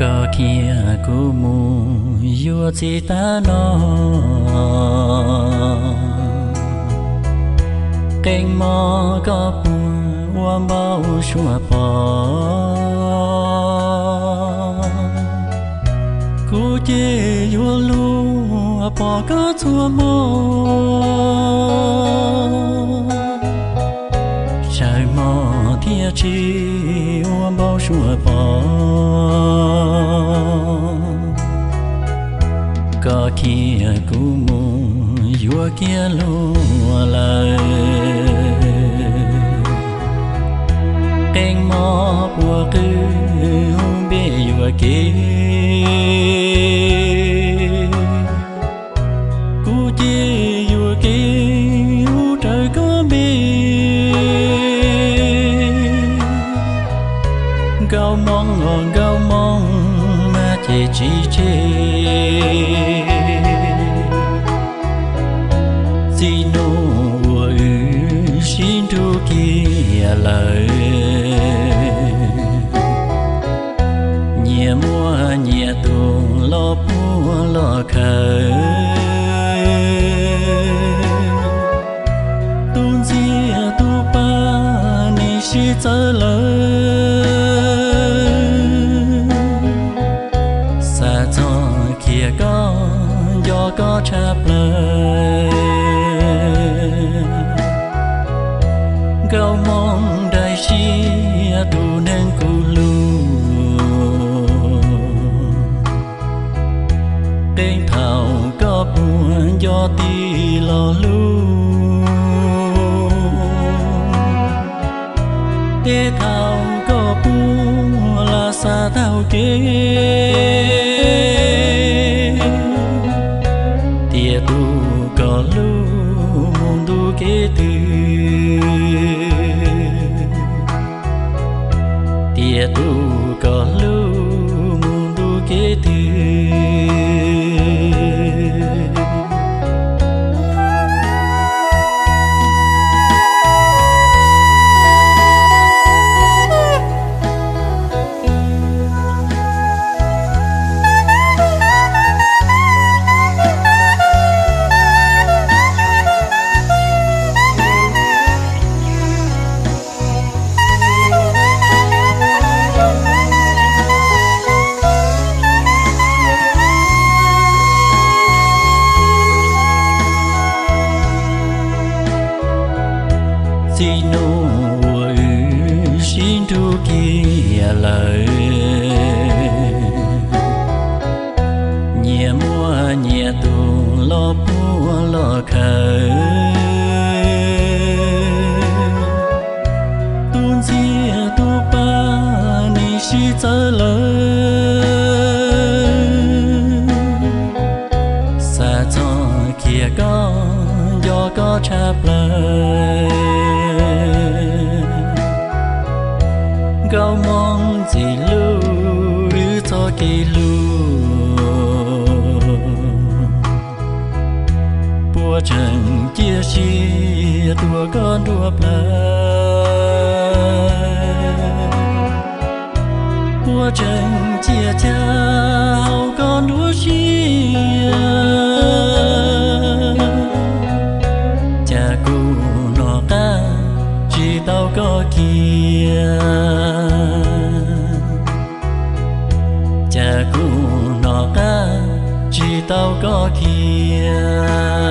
Koj khiav kuv mus yuav txiv tag no, qee mob koj puas ua npau suav pom? Kuv ces yuav luag pom koj txhua hmo, sawv hmo thiaj tsis ua npau suav pom. Koj khiav kuv mus yuav kiag luag lawm, qee mob puas qw hu npe yuam kev. Kuv ces yuam kev hu raws koj npe, nkauj moo os nkauj moo, mas ces tsis tseg. Txij hnub uas wb sib nrug kiag lawm, nyias muaj nyias tus los puag los khaws. Tus ntxhiab tus pab nim sib txawv lawm, xav txog khiav koj nco koj tshaj plaws. Nkauj moo daim siab tus neeg kuv hlub, qee thaum koj puas nco tij los hlub, tej thaum koj puas lam xav tau kev, tias tus koj hlub mus ntu kev twg, tias tus koj hlub mus ntu kev twg. Txij hnub uas wb sib nrug kiag lawm, nyias muaj nyias tus los puag los khaws. Tus ntxhiab tus pab nim sib txawv lawm, xav txog khiav koj nco koj tshaj plaws. Nkauj moo ntxim hlub wb txoj kev hlub, puas tseem cia siab tuav koj nruab plawv, puas tseem cia cab hau koj nruab siab. Cas kuv hnov qab tsis tau koj kiag, cas kuv hnov qab tsis tau koj kiag.